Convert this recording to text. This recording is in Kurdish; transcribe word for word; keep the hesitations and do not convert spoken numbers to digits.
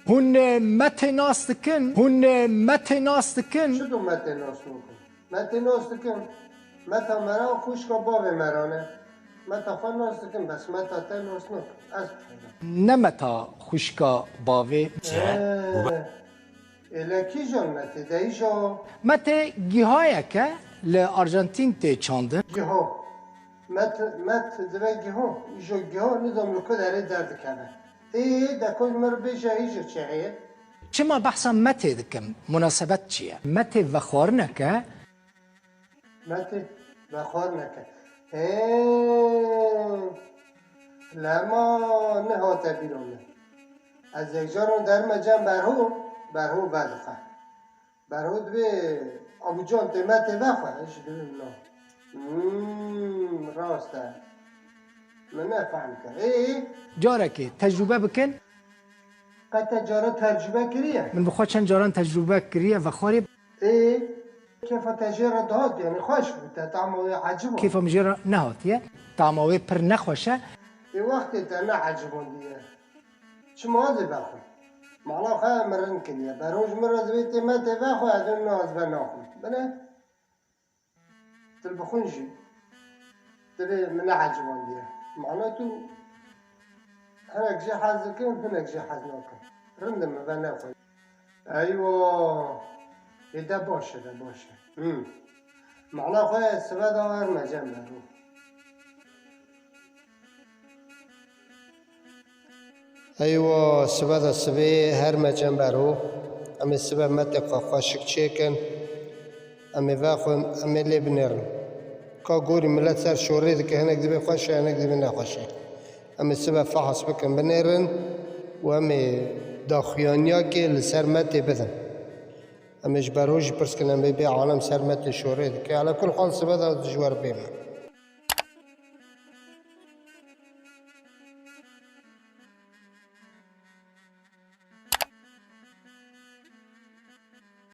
Hûn, e, Metê nas dikin? Hûn, e, Metê nas dikin? Çi do Metê nas nakin? Metê nas dikin. Meta me re xwişka bavê me re ne. Meta xwe nas dikin, bes meta te nas nakin. Ez bixêrim. Ne Meta xwişka bavê. Ee, Êle kîjan Metê de îja? Metê gihayeke li Arjantîn tê çandin. Giho. Met, met dibe giho. Îjo giho nizam li ku derê derdikeve. Ê, de ku ji min re bêje îjo çi heye? Çima behsa Metê dikim? Munasebet çi ye? Metê vexwarineke. Metê vexwarineke. Hê, lema nehate bîra min. Ez yekcaran derime cem Berho, Berho vedixe. Berho dibê Abucan tê Metê vexwe, ji dibim na. Hmm, rast e. Min nefehm kir. Ê, Carekê tecrûbe bikin. Qet te cara tercübe kiriye? Min bi xwe çend caran tecrûbe kiriye vexwarê. Ê, kêfa te jê re dihat, yani xweş bû, te tama wê ecib bû. Kêfa min jê re nehatiye. Tama wê pir nexweş e. Ê, wextê te ne ecibandiye. Çima ez ê vexwim? Mala xwe min rind kiriye. Beroj min re divê tê Metê vexwe, ez ê naz ve naxwim. Bine. Til bixwin jî. Divê min ne ecibandiye. Mala tu hinek jê hez dikin, hinek jê hez nakin. Rind e min ve nexwe. Eywa. Ê de baş e, de baş e. Hmm. Mala xwe sibe de her me cem Berho. Eywa, sibe de sibê her me cem Berho. Em ê sibe Metê xwe xweşik çêkin. Em ê vexwin, em ê lê binêrin. Ka gorî milet ser şorê dike, hinek dibê xweş e, hinek dibê nexweş e. Em ê sibe fehs bikin, binêrin û em ê daxuyaniyakê li ser Metê bidin. Em ê ji Berho jî pirs kin, em ê bê alem ser Metê şorê dike. Ala kul hal sibe de ji we re bê me.